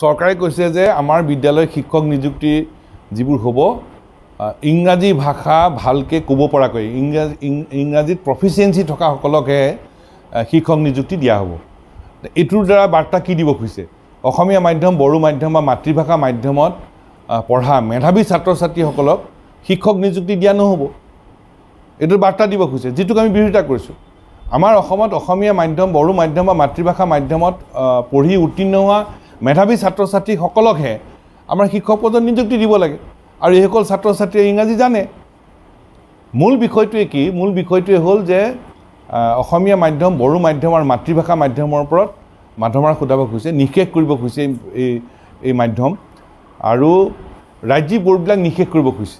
চৰকাৰে কৈছে যে আমাৰ বিদ্যালয় শিক্ষক নিযুক্তি যিবোৰ হ'ব, ইংৰাজী ভাষা ভালকৈ ক'ব পৰাকৈ, ইংৰাজীত প্ৰফিচিয়েঞ্চি থকাসকলকহে শিক্ষক নিযুক্তি দিয়া হ'ব। এইটোৰ দ্বাৰা বাৰ্তা কি দিব খুজিছে? অসমীয়া মাধ্যম, বড়ো মাধ্যম বা মাতৃভাষা মাধ্যমত পঢ়া মেধাৱী ছাত্ৰ ছাত্ৰীসকলক শিক্ষক নিযুক্তি দিয়া নহ'ব, এইটো বাৰ্তা দিব খুজিছে, যিটোক আমি বিৰোধিতা কৰিছোঁ। আমাৰ অসমত অসমীয়া মাধ্যম, বড়ো মাধ্যম বা মাতৃভাষা মাধ্যমত পঢ়ি উত্তীৰ্ণ হোৱা মেধাৱী ছাত্ৰ ছাত্ৰীসকলকহে আমাৰ শিক্ষক পদত নিযুক্তি দিব লাগে আৰু এইসকল ছাত্ৰ ছাত্ৰীয়ে ইংৰাজী জানে। মূল বিষয়টোৱে কি? মূল বিষয়টোৱে হ'ল যে অসমীয়া মাধ্যম, বড়ো মাধ্যম আৰু মাতৃভাষা মাধ্যমৰ ওপৰত মাধমাৰ সোধাব খুজিছে, নিষেধ কৰিব খুজিছে এই এই মাধ্যম আৰু ৰাজ্যিক ব'ৰ্ডবিলাক নিষেধ কৰিব খুজিছে।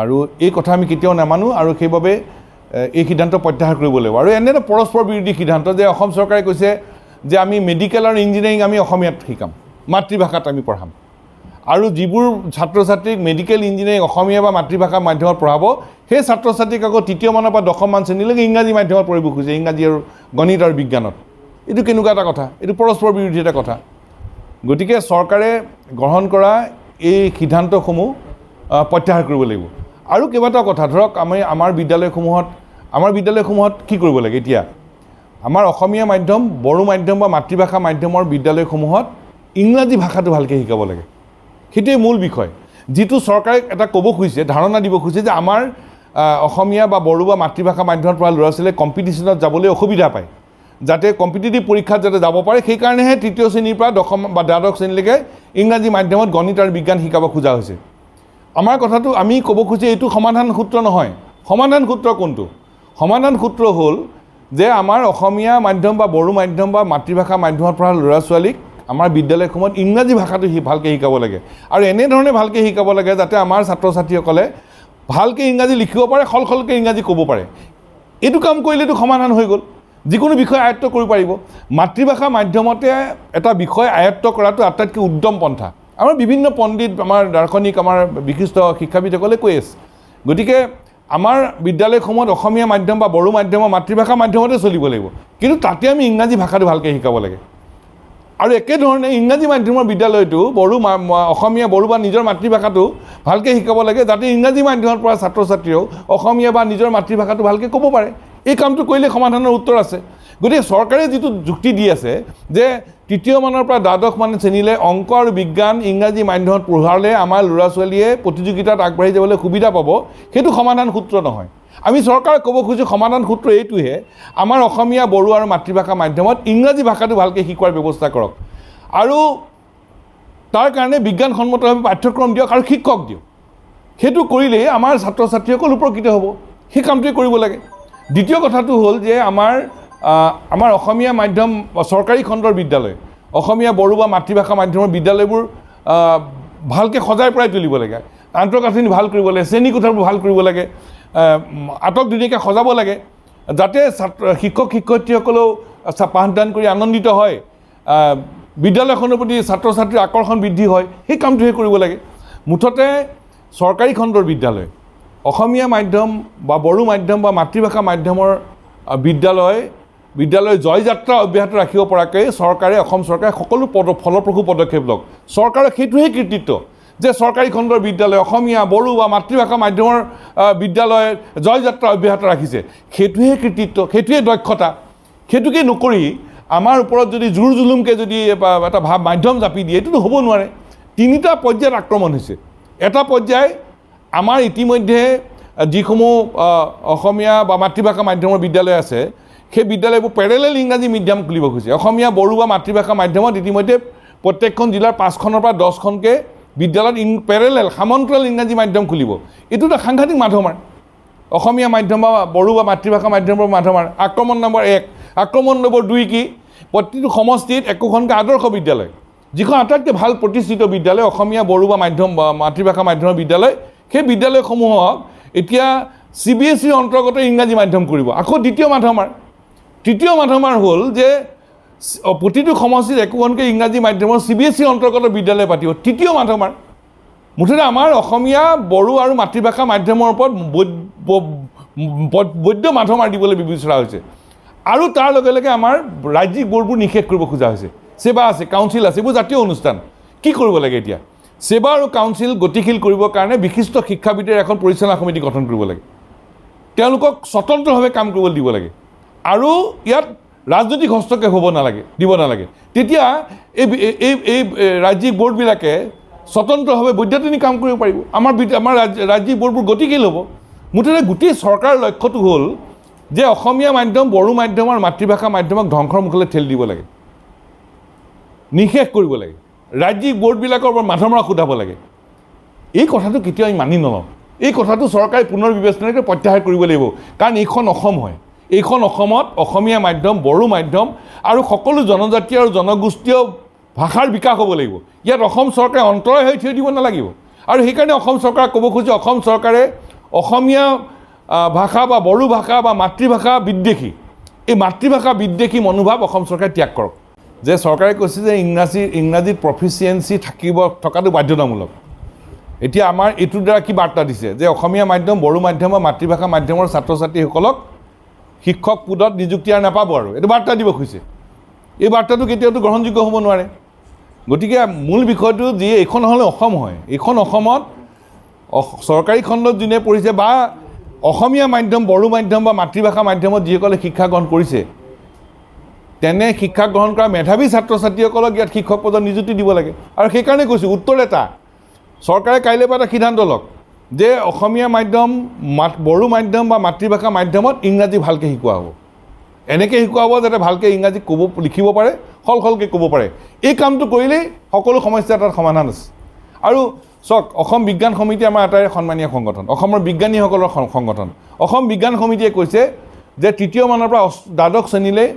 আৰু এই কথা আমি কেতিয়াও নামানো আৰু সেইবাবে এই সিদ্ধান্ত প্ৰত্যাহাৰ কৰিব লাগিব। আৰু এনে এটা পৰস্পৰ বিৰোধী সিদ্ধান্ত যে অসম চৰকাৰে কৈছে যে আমি মেডিকেল আৰু ইঞ্জিনিয়াৰিং আমি অসমীয়াত শিকাম, মাতৃভাষাত আমি পঢ়াম, আৰু যিবোৰ ছাত্ৰ ছাত্ৰীক মেডিকেল, ইঞ্জিনিয়াৰিং অসমীয়া বা মাতৃভাষা মাধ্যমত পঢ়াব, সেই ছাত্ৰ ছাত্ৰীক আকৌ তৃতীয় মানৰ পৰা দশম মান শ্ৰেণীলৈকে ইংৰাজী মাধ্যমত পঢ়িব খুজিছে, ইংৰাজী আৰু গণিত আৰু বিজ্ঞানত। এইটো কেনেকুৱা এটা কথা? এইটো পৰস্পৰ বিৰোধী এটা কথা। গতিকে চৰকাৰে গ্ৰহণ কৰা এই সিদ্ধান্তসমূহ প্ৰত্যাহাৰ কৰিব লাগিব। আৰু কেইবাটাও কথা, ধৰক আমি আমাৰ বিদ্যালয়সমূহত কি কৰিব লাগে? এতিয়া আমাৰ অসমীয়া মাধ্যম, বড়ো মাধ্যম বা মাতৃভাষা মাধ্যমৰ বিদ্যালয়সমূহত ইংৰাজী ভাষাটো ভালকৈ শিকাব লাগে। সেইটোৱে মূল বিষয়। যিটো চৰকাৰে এটা ক'ব খুজিছে, ধাৰণা দিব খুজিছে যে আমাৰ অসমীয়া বা বড়ো বা মাতৃভাষা মাধ্যমত পঢ়া ল'ৰা ছোৱালীয়ে কম্পিটিশ্যনত যাবলৈ অসুবিধা পায়, যাতে কম্পিটিটিভ পৰীক্ষাত যাতে যাব পাৰে, সেইকাৰণেহে তৃতীয় শ্ৰেণীৰ পৰা দশম বা দ্বাদশ শ্ৰেণীলৈকে ইংৰাজী মাধ্যমত গণিত আৰু বিজ্ঞান শিকাব খোজা হৈছে। আমাৰ কথাটো আমি ক'ব খুজিছোঁ, এইটো সমাধান সূত্ৰ নহয়। সমাধান সূত্ৰ কোনটো? সমাধান সূত্ৰ হ'ল যে আমাৰ অসমীয়া মাধ্যম বা বড়ো মাধ্যম বা মাতৃভাষা মাধ্যমত পঢ়া ল'ৰা ছোৱালীক আমাৰ বিদ্যালয়সমূহত ইংৰাজী ভাষাটো ভালকৈ শিকাব লাগে আৰু এনেধৰণে ভালকৈ শিকাব লাগে যাতে আমাৰ ছাত্ৰ ছাত্ৰীসকলে ভালকৈ ইংৰাজী লিখিব পাৰে, সলসলকৈ ইংৰাজী ক'ব পাৰে। এইটো কাম কৰিলেতো সমাধান হৈ গ'ল, যিকোনো বিষয় আয়ত্ব কৰিব পাৰিব। মাতৃভাষা মাধ্যমতে এটা বিষয় আয়ত্ব কৰাটো আটাইতকৈ উত্তম পন্থা। আমাৰ বিভিন্ন পণ্ডিত, আমাৰ দাৰ্শনিক, আমাৰ বিশিষ্ট শিক্ষাবিদসকলে কৈ আছে। গতিকে আমাৰ বিদ্যালয়সমূহত অসমীয়া মাধ্যম বা বড়ো মাধ্যম বা মাতৃভাষা মাধ্যমতে চলিব লাগিব, কিন্তু তাতে আমি ইংৰাজী ভাষাটো ভালকৈ শিকাব লাগে। আৰু একেধৰণে ইংৰাজী মাধ্যমৰ বিদ্যালয়তো বড়ো, অসমীয়া, বড়ো বা নিজৰ মাতৃভাষাটো ভালকৈ শিকাব লাগে, যাতে ইংৰাজী মাধ্যমত পঢ়া ছাত্ৰ ছাত্ৰীয়েও অসমীয়া বা নিজৰ মাতৃভাষাটো ভালকৈ ক'ব পাৰে। এই কামটো কৰিলে সমাধানৰ উত্তৰ আছে। গতিকে চৰকাৰে যিটো যুক্তি দি আছে যে তৃতীয় মানৰ পৰা দ্বাদশ মান শ্ৰেণীলৈ অংক আৰু বিজ্ঞান ইংৰাজী মাধ্যমত পঢ়ালে আমাৰ ল'ৰা ছোৱালীয়ে প্ৰতিযোগিতাত আগবাঢ়ি যাবলৈ সুবিধা পাব, সেইটো সমাধান সূত্ৰ নহয়। আমি চৰকাৰক ক'ব খুজিছোঁ, সমাধান সূত্ৰ এইটোহে, আমাৰ অসমীয়া, বড়ো আৰু মাতৃভাষা মাধ্যমত ইংৰাজী ভাষাটো ভালকৈ শিকোৱাৰ ব্যৱস্থা কৰক আৰু তাৰ কাৰণে বিজ্ঞানসন্মতভাৱে পাঠ্যক্ৰম দিয়ক আৰু শিক্ষক দিয়ক। সেইটো কৰিলেই আমাৰ ছাত্ৰ ছাত্ৰীসকল উপকৃত হ'ব। সেই কামটোৱে কৰিব লাগে। দ্বিতীয় কথাটো হ'ল যে আমাৰ অসমীয়া মাধ্যম, চৰকাৰী খণ্ডৰ বিদ্যালয়, অসমীয়া, বড়ো বা মাতৃভাষা মাধ্যমৰ বিদ্যালয়বোৰ ভালকৈ সজাই পৰাই তুলিব লাগে, আন্তঃগাঁথনি ভাল কৰিব লাগে, শ্ৰেণীকোঠাবোৰ ভাল কৰিব লাগে, আটক ধুনীয়াকৈ সজাব লাগে, যাতে ছাত্ৰ শিক্ষক শিক্ষয়িত্ৰীসকলেও পাঠদান কৰি আনন্দিত হয়, বিদ্যালয়খনৰ প্ৰতি ছাত্ৰ ছাত্ৰীৰ আকৰ্ষণ বৃদ্ধি হয়। সেই কামটোহে কৰিব লাগে। মুঠতে চৰকাৰী খণ্ডৰ বিদ্যালয়, অসমীয়া মাধ্যম বা বড়ো মাধ্যম বা মাতৃভাষা মাধ্যমৰ বিদ্যালয় জয়যাত্ৰা অব্যাহত ৰাখিব পৰাকৈ চৰকাৰে, অসম চৰকাৰে সকলো ফলপ্ৰসূ পদক্ষেপ লওক। চৰকাৰৰ সেইটোহে কৃতিত্ব যে চৰকাৰী খণ্ডৰ বিদ্যালয়, অসমীয়া, বড়ো বা মাতৃভাষা মাধ্যমৰ বিদ্যালয় জয়যাত্ৰা অব্যাহত ৰাখিছে। সেইটোহে কৃতিত্ব, সেইটোৱে দক্ষতা। সেইটোকে নকৰি আমাৰ ওপৰত যদি জোৰ জুলুমকৈ যদি এটা ভাৱ মাধ্যম জাপি দিয়ে, এইটোতো হ'ব নোৱাৰে। তিনিটা পৰ্যায়ত আক্ৰমণ হৈছে। এটা পৰ্যায়, আমাৰ ইতিমধ্যে যিসমূহ অসমীয়া বা মাতৃভাষা মাধ্যমৰ বিদ্যালয় আছে, সেই বিদ্যালয়বোৰ পেৰেলেল ইংৰাজী মিডিয়াম খুলিব খুজিছে। অসমীয়া, বড়ো বা মাতৃভাষা মাধ্যমত ইতিমধ্যে প্ৰত্যেকখন জিলাৰ 5খনৰ পৰা 10খনকৈ বিদ্যালয়ত পেৰেলেল, সামন্তৰাল ইংৰাজী মাধ্যম খুলিব। এইটো এটা সাংঘাতিক মাধমাৰ। অসমীয়া মাধ্যম বা বড়ো বা মাতৃভাষা মাধ্যমৰ মাধমাৰ। আক্ৰমণ নম্বৰ 1। আক্ৰমণ নম্বৰ 2 কি? প্ৰতিটো সমষ্টিত একোখনকৈ আদৰ্শ বিদ্যালয়, যিখন আটাইতকৈ ভাল প্ৰতিষ্ঠিত বিদ্যালয়, অসমীয়া, বড়ো বা মাধ্যম বা মাতৃভাষা মাধ্যমৰ বিদ্যালয়, সেই বিদ্যালয়সমূহক এতিয়া চিবিএছইৰ অন্তৰ্গত ইংৰাজী মাধ্যম কৰিব। আকৌ দ্বিতীয় মাধমাৰ। তৃতীয় মাধমাৰ হ'ল যে প্ৰতিটো সমষ্টিত একোখনকৈ ইংৰাজী মাধ্যমৰ চিবিএছইৰ অন্তৰ্গত বিদ্যালয় পাতিব। তৃতীয় মাধমাৰ। মুঠতে আমাৰ অসমীয়া, বড়ো আৰু মাতৃভাষা মাধ্যমৰ ওপৰত বৈদ্য মাধমাৰ দিবলৈ বিচৰা হৈছে আৰু তাৰ লগে লগে আমাৰ ৰাজ্যিক ব'ৰ্ডবোৰ নিষেধ কৰিব খোজা হৈছে। ছেবা আছে, কাউন্সিল আছে, এইবোৰ জাতীয় অনুষ্ঠান। কি কৰিব লাগে এতিয়া? ছেবা আৰু কাউন্সিল গতিশীল কৰিবৰ কাৰণে বিশিষ্ট শিক্ষাবিদৰ এখন পৰিচালনা সমিতি গঠন কৰিব লাগে, তেওঁলোকক স্বতন্ত্ৰভাৱে কাম কৰিবলৈ দিব লাগে আৰু ইয়াত ৰাজনৈতিক হস্তক্ষেপ হ'ব নালাগে, দিব নালাগে। তেতিয়া এই এই এই ৰাজ্যিক বৰ্ডবিলাকে স্বতন্ত্ৰভাৱে বৈদ্যুতিক কাম কৰিব পাৰিব। আমাৰ আমাৰ ৰাজ্যিক বৰ্ডবোৰ গতিশীল হ'ব। মুঠতে গোটেই চৰকাৰৰ লক্ষ্যটো হ'ল যে অসমীয়া মাধ্যম, বড়ো মাধ্যম আৰু মাতৃভাষা মাধ্যমক ধ্বংসৰ মুখলৈ ঠেলি দিব লাগে, নিঃশেষ কৰিব লাগে, ৰাজ্যিক বৰ্ডবিলাকৰ ওপৰত মাধমাৰ সোধাব লাগে। এই কথাটো কেতিয়াও আমি মানি নলওঁ। এই কথাটো চৰকাৰে পুনৰ বিবেচনা কৰি প্ৰত্যাহাৰ কৰিব লাগিব। কাৰণ এইখন অসম হয়, এইখন অসমত অসমীয়া মাধ্যম, বড়ো মাধ্যম আৰু সকলো জনজাতীয় আৰু জনগোষ্ঠীয় ভাষাৰ বিকাশ হ'ব লাগিব। ইয়াত অসম চৰকাৰে অন্তৰায় হৈ থিয় দিব নালাগিব। আৰু সেইকাৰণে অসম চৰকাৰক ক'ব খোজোঁ, অসম চৰকাৰে অসমীয়া ভাষা বা বড়ো ভাষা বা মাতৃভাষা বিদ্বেষী, এই মাতৃভাষা বিদ্বেষী মনোভাৱ অসম চৰকাৰে ত্যাগ কৰক। যে চৰকাৰে কৈছে যে ইংৰাজীত প্ৰফিচিয়েঞ্চি থকাটো বাধ্যতামূলক। এতিয়া আমাৰ এইটোৰ দ্বাৰা কি বাৰ্তা দিছে যে অসমীয়া মাধ্যম, বড়ো মাধ্যম বা মাতৃভাষা মাধ্যমৰ ছাত্ৰ ছাত্ৰীসকলক শিক্ষক পদত নিযুক্তি আৰু নাপাব, আৰু এইটো বাৰ্তা দিব খুজিছে। এই বাৰ্তাটো কেতিয়াওতো গ্ৰহণযোগ্য হ'ব নোৱাৰে। গতিকে মূল বিষয়টো যি এইখন হ'লে অসম হয়, এইখন অসমত চৰকাৰী খণ্ডত যোনে পঢ়িছে বা অসমীয়া মাধ্যম, বড়ো মাধ্যম বা মাতৃভাষা মাধ্যমত যিসকলে শিক্ষা গ্ৰহণ কৰিছে, তেনে শিক্ষা গ্ৰহণ কৰা মেধাৱী ছাত্ৰ ছাত্ৰীসকলক ইয়াত শিক্ষক পদত নিযুক্তি দিব লাগে। আৰু সেইকাৰণে কৈছোঁ, উত্তৰ এটা চৰকাৰে কাইলৈ পৰা এটা সিদ্ধান্ত লওক যে অসমীয়া মাধ্যম, বড়ো মাধ্যম বা মাতৃভাষা মাধ্যমত ইংৰাজী ভালকৈ শিকোৱা হ'ব। এনেকৈ শিকোৱা হ'ব যাতে ভালকৈ ইংৰাজী ক'ব, লিখিব পাৰে, সলসলকৈ ক'ব পাৰে। এই কামটো কৰিলেই সকলো সমস্যা তাত সমাধান আছে। আৰু চাওক, অসম বিজ্ঞান সমিতি আমাৰ এটাই সন্মানীয় সংগঠন, অসমৰ বিজ্ঞানীসকলৰ সংগঠন। অসম বিজ্ঞান সমিতিয়ে কৈছে যে তৃতীয় মানৰ পৰা দ্বাদশ শ্ৰেণীলৈ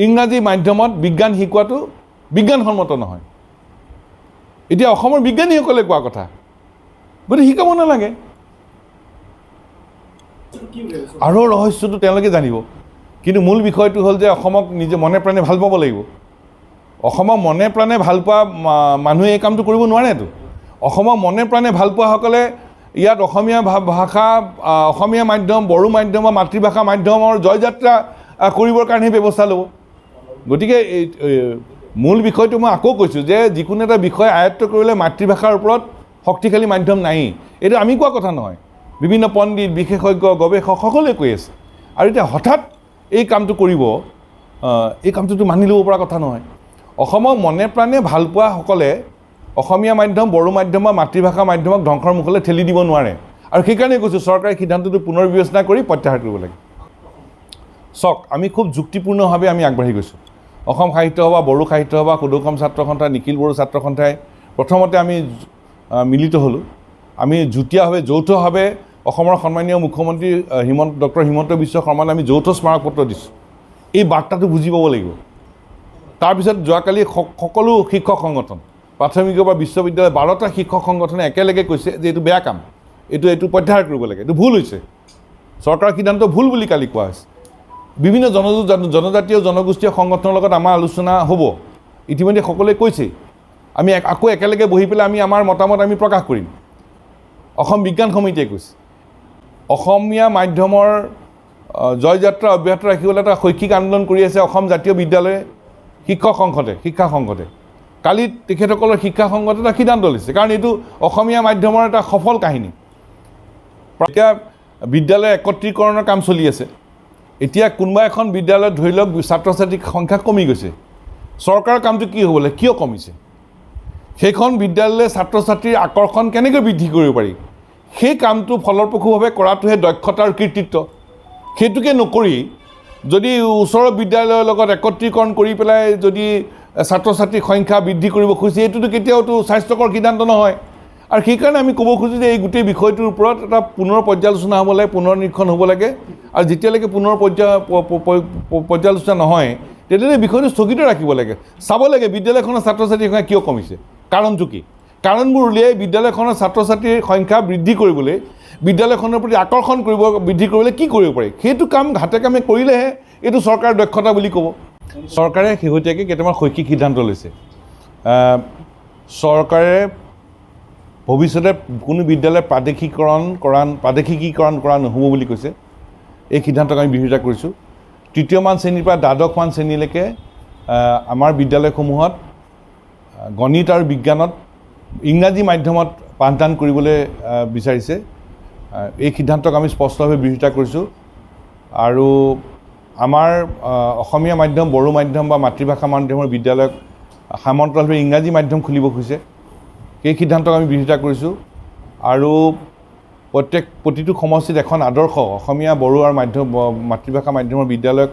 ইংৰাজী মাধ্যমত বিজ্ঞান শিকোৱাটো বিজ্ঞানসন্মত নহয়। এতিয়া অসমৰ বিজ্ঞানীসকলে কোৱা কথা, গতিকে শিকাব নালাগে। আৰু ৰহস্যটো তেওঁলোকে জানিব। কিন্তু মূল বিষয়টো হ'ল যে অসমক নিজে মনে প্ৰাণে ভাল পাব লাগিব। অসমক মনে প্ৰাণে ভাল পোৱা মানুহে এই কামটো কৰিব নোৱাৰেতো। অসমক মনে প্ৰাণে ভাল পোৱাসকলে ইয়াত অসমীয়া ভাষা, অসমীয়া মাধ্যম, বড়ো মাধ্যম বা মাতৃভাষা মাধ্যমৰ জয়যাত্ৰা কৰিবৰ কাৰণেহে ব্যৱস্থা ল'ব। গতিকে এই মূল বিষয়টো মই আকৌ কৈছোঁ যে যিকোনো এটা বিষয় আয়ত্ব কৰিলে মাতৃভাষাৰ ওপৰত শক্তিশালী মাধ্যম নায়েই। এইটো আমি কোৱা কথা নহয়, বিভিন্ন পণ্ডিত, বিশেষজ্ঞ, গৱেষক সকলোৱে কৈ আছে। আৰু এতিয়া হঠাৎ এই কামটো কৰিব, এই কামটোতো মানি ল'ব পৰা কথা নহয়। অসমক মনে প্ৰাণে ভাল পোৱাসকলে অসমীয়া মাধ্যম, বড়ো মাধ্যম বা মাতৃভাষা মাধ্যমক ধ্বংসৰ মুখলৈ ঠেলি দিব নোৱাৰে। আৰু সেইকাৰণে কৈছোঁ, চৰকাৰে সিদ্ধান্তটো পুনৰ বিবেচনা কৰি প্ৰত্যাহাৰ কৰিব লাগে। চাওক, আমি খুব যুক্তিপূৰ্ণভাৱে আমি আগবাঢ়ি গৈছোঁ। অসম সাহিত্য সভা, বড়ো সাহিত্য সভা, সদৌ অসম ছাত্ৰ সন্থা, নিখিল বড়ো ছাত্ৰ সন্থাই প্ৰথমতে আমি মিলিত হ'লোঁ। আমি যুটীয়াভাৱে, যৌথভাৱে অসমৰ সন্মানীয় মুখ্যমন্ত্ৰী ডক্টৰ হিমন্ত বিশ্ব শৰ্মালৈ আমি যৌথ স্মাৰকপত্ৰ দিছোঁ। এই বাৰ্তাটো বুজি পাব লাগিব। তাৰপিছত যোৱাকালি সকলো শিক্ষক সংগঠন, প্ৰাথমিকৰ পৰা বিশ্ববিদ্যালয় 12টা শিক্ষক সংগঠনে একেলগে কৈছে যে এইটো বেয়া কাম, এইটো প্ৰত্যাহাৰ কৰিব লাগে, এইটো ভুল হৈছে, চৰকাৰৰ সিদ্ধান্ত ভুল বুলি কালি কোৱা হৈছে। বিভিন্ন জনজাতীয় জনগোষ্ঠীয় সংগঠনৰ লগত আমাৰ আলোচনা হ'ব, ইতিমধ্যে সকলোৱে কৈছেই। আমি আকৌ একেলগে বহি পেলাই আমি আমাৰ মতামত আমি প্ৰকাশ কৰিম। অসম বিজ্ঞান সমিতিয়ে কৈছে অসমীয়া মাধ্যমৰ জয়যাত্ৰা অব্যাহত ৰাখিবলৈ এটা শৈক্ষিক আন্দোলন কৰি আছে অসম জাতীয় বিদ্যালয় শিক্ষক সংসদে, শিক্ষা সংসদে। কালি তেখেতসকলৰ শিক্ষা সংসদে এটা সিদ্ধান্ত লৈছে, কাৰণ এইটো অসমীয়া মাধ্যমৰ এটা সফল কাহিনী। এতিয়া বিদ্যালয় একত্ৰীকৰণৰ কাম চলি আছে। এতিয়া কোনোবা এখন বিদ্যালয়ত ধৰি লওক ছাত্ৰ ছাত্ৰীৰ সংখ্যা কমি গৈছে, চৰকাৰৰ কামটো কি হ'ব লাগে, কিয় কমিছে, সেইখন বিদ্যালয়লৈ ছাত্ৰ ছাত্ৰীৰ আকৰ্ষণ কেনেকৈ বৃদ্ধি কৰিব পাৰি, সেই কামটো ফলপ্ৰসূভাৱে কৰাটোহে দক্ষতা আৰু কৃতিত্ব। সেইটোকে নকৰি যদি ওচৰৰ বিদ্যালয়ৰ লগত একত্ৰীকৰণ কৰি পেলাই যদি ছাত্ৰ ছাত্ৰীৰ সংখ্যা বৃদ্ধি কৰিব খুজিছে, এইটোতো কেতিয়াওতো স্বাস্থ্যকৰ সিদ্ধান্ত নহয়। আৰু সেইকাৰণে আমি ক'ব খোজোঁ যে এই গোটেই বিষয়টোৰ ওপৰত এটা পুনৰ পৰ্যালোচনা হ'ব লাগে, পুনৰ নিৰীক্ষণ হ'ব লাগে। আৰু যেতিয়ালৈকে পুনৰ পৰ্যালোচনা নহয়, তেতিয়ালৈকে বিষয়টো স্থগিত ৰাখিব লাগে। চাব লাগে বিদ্যালয়খনৰ ছাত্ৰ ছাত্ৰীৰ সংখ্যা কিয় কমিছে, কাৰণটো কি, কাৰণবোৰ উলিয়াই বিদ্যালয়খনৰ ছাত্ৰ ছাত্ৰীৰ সংখ্যা বৃদ্ধি কৰিবলৈ, বিদ্যালয়খনৰ প্ৰতি আকৰ্ষণ বৃদ্ধি কৰিবলৈ কি কৰিব পাৰি, সেইটো কাম হাতে কামে কৰিলেহে এইটো চৰকাৰৰ দক্ষতা বুলি ক'ব। চৰকাৰে শেহতীয়াকৈ কেইটামান শৈক্ষিক সিদ্ধান্ত লৈছে। চৰকাৰে ভৱিষ্যতে কোনো বিদ্যালয় প্ৰাদেশিকীকৰণ কৰা নহ'ব বুলি কৈছে। এই সিদ্ধান্তক আমি বিৰোধিতা কৰিছোঁ। তৃতীয়মান শ্ৰেণীৰ পৰা দ্বাদশমান শ্ৰেণীলৈকে আমাৰ বিদ্যালয়সমূহত গণিত আৰু বিজ্ঞানত ইংৰাজী মাধ্যমত পাঠদান কৰিবলৈ বিচাৰিছে। এই সিদ্ধান্তক আমি স্পষ্টভাৱে বিৰোধিতা কৰিছোঁ আৰু আমাৰ অসমীয়া মাধ্যম, বড়ো মাধ্যম বা মাতৃভাষা মাধ্যমৰ বিদ্যালয়ক সমান্তৰালভাৱে ইংৰাজী মাধ্যম খুলিব খুজিছে, সেই সিদ্ধান্তক আমি বিৰোধিতা কৰিছোঁ। আৰু প্ৰতিটো সমষ্টিত এখন আদৰ্শ অসমীয়া, বড়ো আৰু মাধ্যম মাতৃভাষা মাধ্যমৰ বিদ্যালয়ক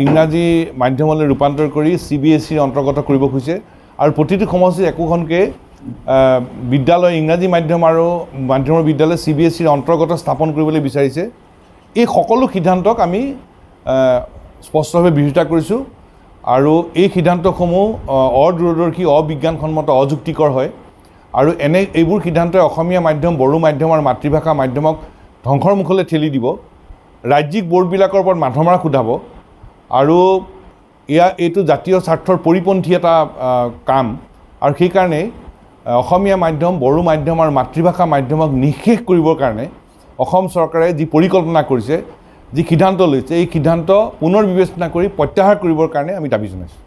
ইংৰাজী মাধ্যমলৈ ৰূপান্তৰ কৰি চিবিএছইৰ অন্তৰ্গত কৰিব খুজিছে আৰু প্ৰতিটো সমষ্টিত একোখনকৈ বিদ্যালয় ইংৰাজী মাধ্যম আৰু মাধ্যমৰ বিদ্যালয় চিবিএছইৰ অন্তৰ্গত স্থাপন কৰিবলৈ বিচাৰিছে। এই সকলো সিদ্ধান্তক আমি স্পষ্টভাৱে বিৰোধিতা কৰিছোঁ আৰু এই সিদ্ধান্তসমূহ অদূৰদৰ্শী, অবিজ্ঞানসন্মত, অযুক্তিকৰ হয় আৰু এনে এইবোৰ সিদ্ধান্তই অসমীয়া মাধ্যম, বড়ো মাধ্যম আৰু মাতৃভাষা মাধ্যমক ধ্বংসৰ মুখলৈ ঠেলি দিব, ৰাজ্যিক ব'ৰ্ডবিলাকৰ ওপৰত মাধমাৰ সোধাব আৰু এইটো জাতীয় স্বাৰ্থৰ পৰিপন্থী এটা কাম। আৰু সেইকাৰণেই অসমীয়া মাধ্যম, বড়ো মাধ্যম আৰু মাতৃভাষা মাধ্যমক নিঃশেষ কৰিবৰ কাৰণে অসম চৰকাৰে যি পৰিকল্পনা কৰিছে, যি সিদ্ধান্ত লৈছে, এই সিদ্ধান্ত পুনৰ বিবেচনা কৰি প্ৰত্যাহাৰ কৰিবৰ কাৰণে আমি দাবী জনাইছোঁ।